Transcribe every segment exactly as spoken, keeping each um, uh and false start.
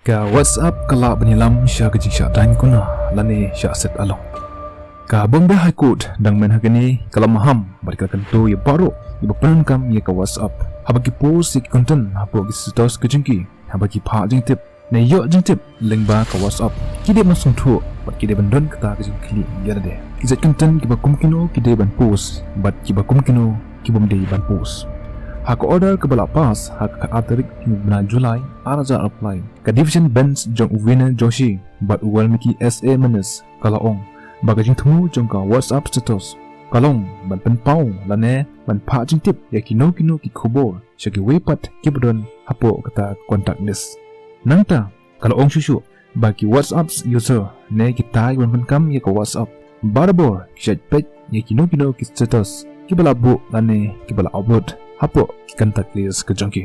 Ka WhatsApp ka lah ban ïalam sha ka jingshah daiñ kuna lane shah set along. Ka Bombay High Court dang mynta kane ka la maham bad ka la kyntu ïa baroh kiba pyndonkam ïa ka WhatsApp haba ki post ïa ki content hapoh ki status ka jong ki, haba ki phah jingtip ne ïoh jingtip lyngba ka WhatsApp, ki dei ban sngewthuh bad ki dei ban don kata ka jingkylli ïa lade. Ki jait content kiba kum kino ki dei ban post bad kiba kum kino ki bym dei ban post. Ha ka order kaba la pass ha ka khatar tarik u bnai July ar hajar arphew lai, ka Division Bench jong u Vinay Joshi bad u Valmiki S A Manis ka la ong ba ka jingthmu jong ka WhatsApp status ka long ban pynpaw lane ban phah jingtip ïa kino kino ki khubor sha kiwei pat kiba don hapoh kata ka contact list. Nangta ka la ong shuh shuh ba ki WhatsApp user ne kita kiba pyndonkam ïa ka WhatsApp barabor ki shait peit ïa kino kino ki status kiba la buh lane kiba la upload hapoh ki contact list ka jong ki.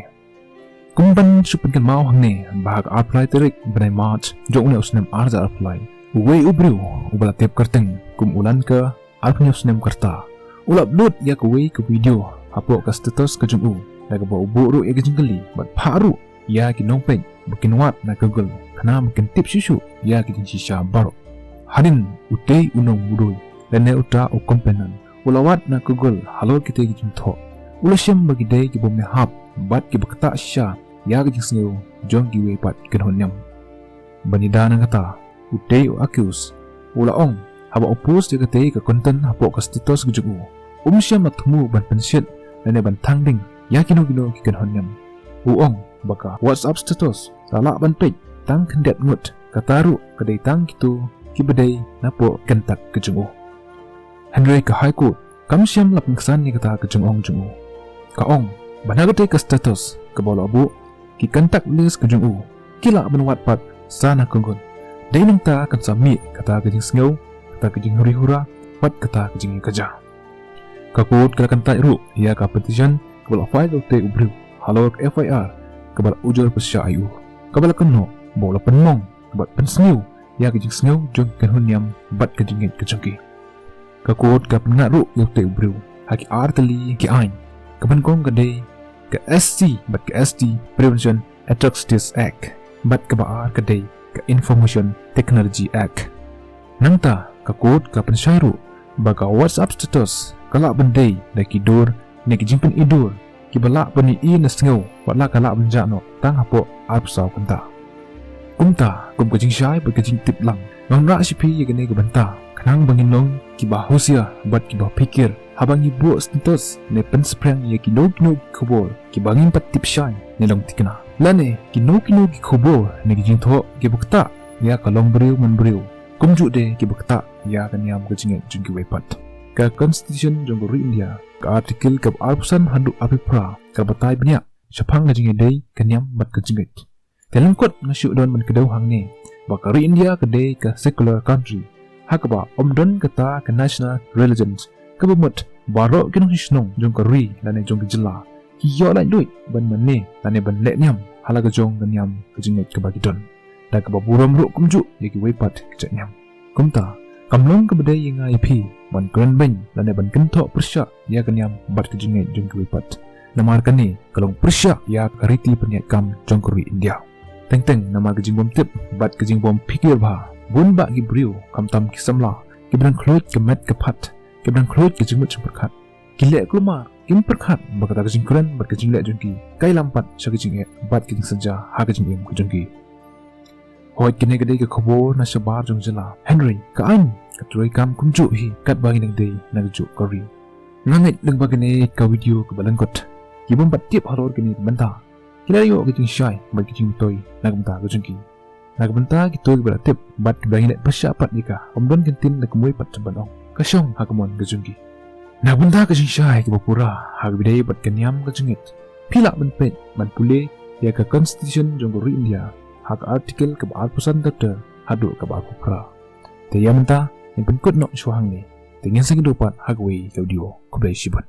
Kum ban shu pynkynmaw hangne ba ha ka arphew lai tarik bnai March jong une u snem ar hajar arphew lai, uwei u briew uba la tip kyrteng kum u Lanka, arphew hynñiew snem ka rta, u la upload ïa kawei ka video hapoh ka status ka jong u, da kaba u buh ruh ïa ka jingkylli bad phah ruh ïa ki nongpeit ba kin wad na Google khnang ba kin tip shuh shuh ïa ka jingshisha baroh. Hadien utei u nongmudui lane uta u companion u la wad na Google halor kitei ki jingthoh, u la shem ba ki dei kiba ym ïahap bad kiba ktah shisha ïa ka jingsngew jong kiwei pat ki kynhun niam. Ban ïada na kata, utei u accused u la ong haba u post ïa katei ka content hapoh ka status ka jong u, um shym la thmu ban pynshit lane ban thang ding ïa kino kino ki kynhun niam. U ong ba ka WhatsApp status la lah ban peit tang khyndiat ngut, kata ruh ka dei tang kito kiba dei napoh contact ka jong u. Hynrei ka High Court kam shym la pynksan ïa kata ka jingong jong u. Ka ong ba na katei ka status kaba u la buh, ki contact list ka jong u ki lah ban wad pat sa na Google. Dei nangta kan sa mih kata ka jingsngew, kata ka jinghuri hura bad kata ka jingïakajia. Ka court ka la kyntait ruh ïa ka petition kaba la file da utei u briew halor ka F I R kaba la ujor pyrshah ïa u, kaba la kynnoh ba u la pynmong bad pynsniew ïa ka jingsngew jong ki kynhun niam bad ka jingngeit ka jong ki. Ka court ka pynngat ruh ïa utei u briew ha ki ar tylli ki aiñ. Kaba nyngkong ka dei ka S C bad ka S T Prevention Atrocities Act bad kaba ar ka dei ka Information Technology Act. Nangta ka court ka pynshai ruh ba ka WhatsApp status ka lah ban dei da ki dur ne ki jingpynidur kiba lah ban ïohi ne sngew, wat la ka lah ban jah noh tang hapoh arphew saw kynta. Kumta kum ka jingshai bad ka jingtip lang, ngan wanrah sha phi ïa kane ka bynta khnang ba ngin long kiba husiar bad kiba phikir haba ngi buh status ne pynspyrshang ïa kino kino ki khubor kiba ngim pat tip shai ne long thikna, lane kino kino ki khubor ne ki jingthoh kiba ktah ïa ka longbriew manbriew, kumjuh de kiba ktah ïa ka niam ka jingngeit jong kiwei pat. Ka Constitution jong ka ri India, ka Article kaba arphew san haduh arphew phra ka la batai bniah shaphang ka jingïadei ka niam bad ka jingngeit. Te lyngkot nga shu don ban kdew hangne ba ka ri India ka dei ka secular country, ha kaba ym don kata ka national religion, kaba mut baroh ki nongshong shnong jong ka ri lane jong ka jylla ki ïoh laitluid ban mane lane ban leh niam ha la ka jong ka niam ka jingngeit kaba ki don, da kaba burom ruh kumjuh ïa kiwei pat ki jait niam. Kumta kam long kaba dei ïa nga ïa phi ban kren beiñ lane ban kynthoh pyrshah ïa ka niam bad ka jingngeit jong kiwei pat, namar kane ka long pyrshah ïa ka riti pynïaid kam jong ka ri India. Teng teng namar ka jingbym tip bad ka jingbym phikir bha, bun bah ki briew khamtam ki samla kiba dang khluid ka met ka phad, kiba dang khluid ka jingmut jingpyrkhat, ki leh kulmar, kim pyrkhat ba kata ka jingkren bad ka jingleh jong ki ka ïalam pat sha ka jingeh bad ka jingsynja ha ka jingim ka jong ki. Hooid, kane ka dei ka khubor na shabar jong jylla, hynrei ka aiñ ka trei kam kumjuh hi katba ngi dang dei na kajuh ka ri. Nga ngeit lyngba kane ka video kaba lyngkot, ki bym pat tip halor kane ka bynta ki la ïoh ka jingshai bad ka jingmyntoi na ka bynta ka jong ki. Na ka bynta kito kiba la tip bad kiba ngi leh pyrshah pat ïa ka, ym don kyntien na kumwei pat jingban ong, ka shong ha ka mon ka jong ki. Na ka bynta ka jingshai kaba pura ha kaba ïadei bad ka niam ka jingngeit, phi lah ban peit ban pule ïa ka Constitution jong ka ri India ha ka Article kaba arphew san ter ter haduh kaba arphew phra. Te ïa mynta ngin pynkut noh shuwa hangne, te ngin sa ïakynduh pat ha kawei ka video. Khublei shibun.